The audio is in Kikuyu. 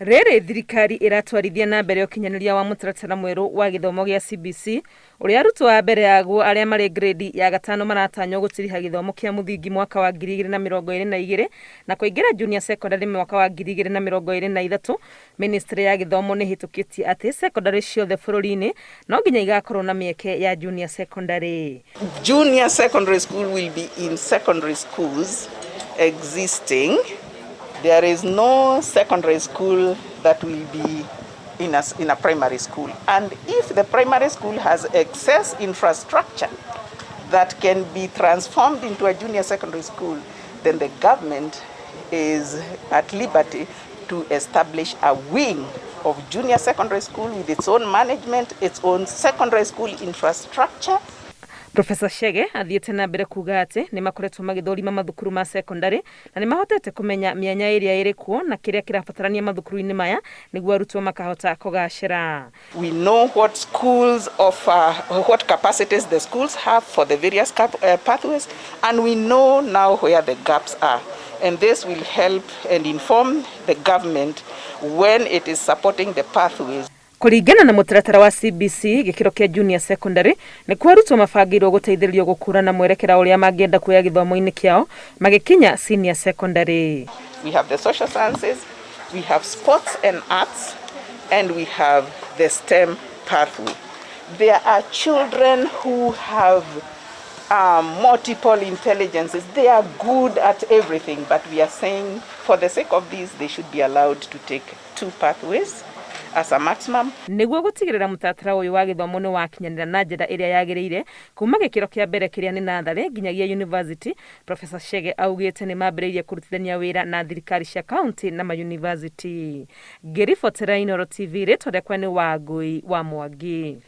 Rĩrĩ thirikari ĩratwarithia na mbere ũkinyanĩria wa mũtaratara mwerũ wa gĩthomo gĩa CBC, ũrĩa arutwo a mbere yaguo arĩa marĩ grade ya gatano maratanywo gũtiriha gĩthomo kĩa mũthingi mwaka wa 2022 na kũingĩra junior secondary mwaka wa 2023. Ministry ya gĩthomo nĩ ĩhĩtũkĩtie atĩ secondary ciothe bũrũri-inĩ no nginya igakorwo na mĩeke ya junior secondary. Junior secondary school will be in secondary schools existing. There is no secondary school that will be in a primary school. And if the primary school has excess infrastructure that can be transformed into a junior secondary school, then the government is at liberty to establish a wing of junior secondary school with its own management, its own secondary school infrastructure. Professor Chege athiĩte na mbere kuga atĩ nĩ makoretwo magĩthũrima mathukuru ma secondary na nĩ mahotete kũmenya mĩanya ĩrĩa ĩrĩ kuo na kĩrĩa kĩrabatarania mathukuru-inĩ maya nĩguo arutwo makahota kũgacĩra. We know what schools offer, what capacities the schools have for the various pathways, and we know now where the gaps are. And this will help and inform the government when it is supporting the pathways. Kũringana na mũtaratara wa CBC gĩkĩro kĩa junior secondary nĩkuo arutwo mabangĩirwo gũteithĩrĩrio gũkũra na mwerekera ũrĩa mangĩenda kuoya gĩthomo-inĩ kĩao magĩkinya senior secondary. We have the social sciences, we have sports and arts, and we have the STEM pathway. There are children who have multiple intelligences. They are good at everything, but we are saying for the sake of this, they should be allowed to take two pathways as a maximum. Nĩguo gũtigĩrĩra mũtaratara ũyũ wa gĩthomo nĩ wakinyanĩra na njĩra ĩrĩa yagĩrĩire kuma gĩkĩro kĩa mbere kĩrĩa nĩ natharĩ nginyagia university, Professor Chege augĩte nĩ mambĩrĩirie kũrutithania wĩra na thirikari cia kaunti na mayunivasĩtĩ. Ngĩribotera Inooro TV, rĩtwa rĩakwa nĩ Wangũi wa Mwangi.